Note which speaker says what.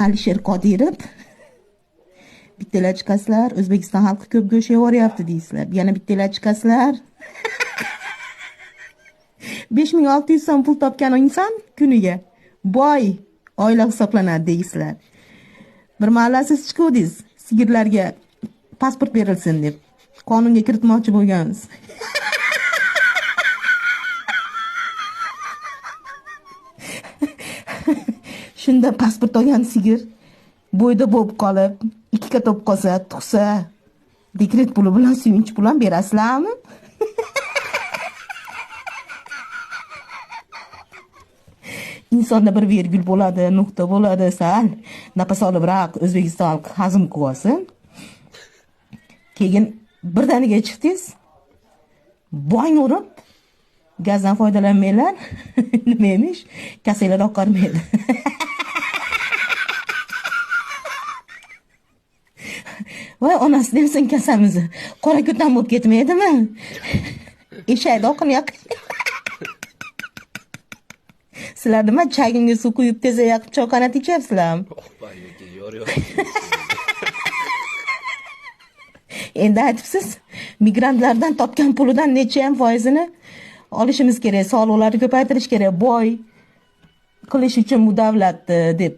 Speaker 1: Alisher Qodirov bittalar chiqasizlar, O'zbekiston xalqi ko'p go'sht yevoryapti deysizlar. Yana bittalar chiqasizlar. 5600 so'm pul topgan inson kuniga boy oila hisoblanadi deysizlar. Bir mahal siz chiquvdingiz, sigirlarga pasport berilsin deb qonunga kiritmoqchi bo'lgansiz. Shunda pasport olgan sigir bo'yda bo'lib qolib, ikkita to'p qolsa, tug'sa, dekret puli bilan suyunchi pul ham berasizlarmi? Insonda bir vergul bo'ladi, nuqta bo'ladi, sal nafas olibroq O'zbekiston xalqi hazm qilib olsin. Keyin birdaniga chiqdingiz, bong urib, gazdan foydalanmanglar, nima emish, kasalar oqarmaydi. Voy onasi demsin kasamizni. Qora ko'tan bo'lib ketmaydimi? Eshakni oqini yoqing. Sizlar nima chagimga suv quyib tezak yoqib choy ichyapsizlarmi? Endi aytibsiz, migrantlardan topgan pulidan necha ham foizini olishimiz kerak, soliqlarni ko'paytirish kerak, boy qilish uchun bu davlatni deb.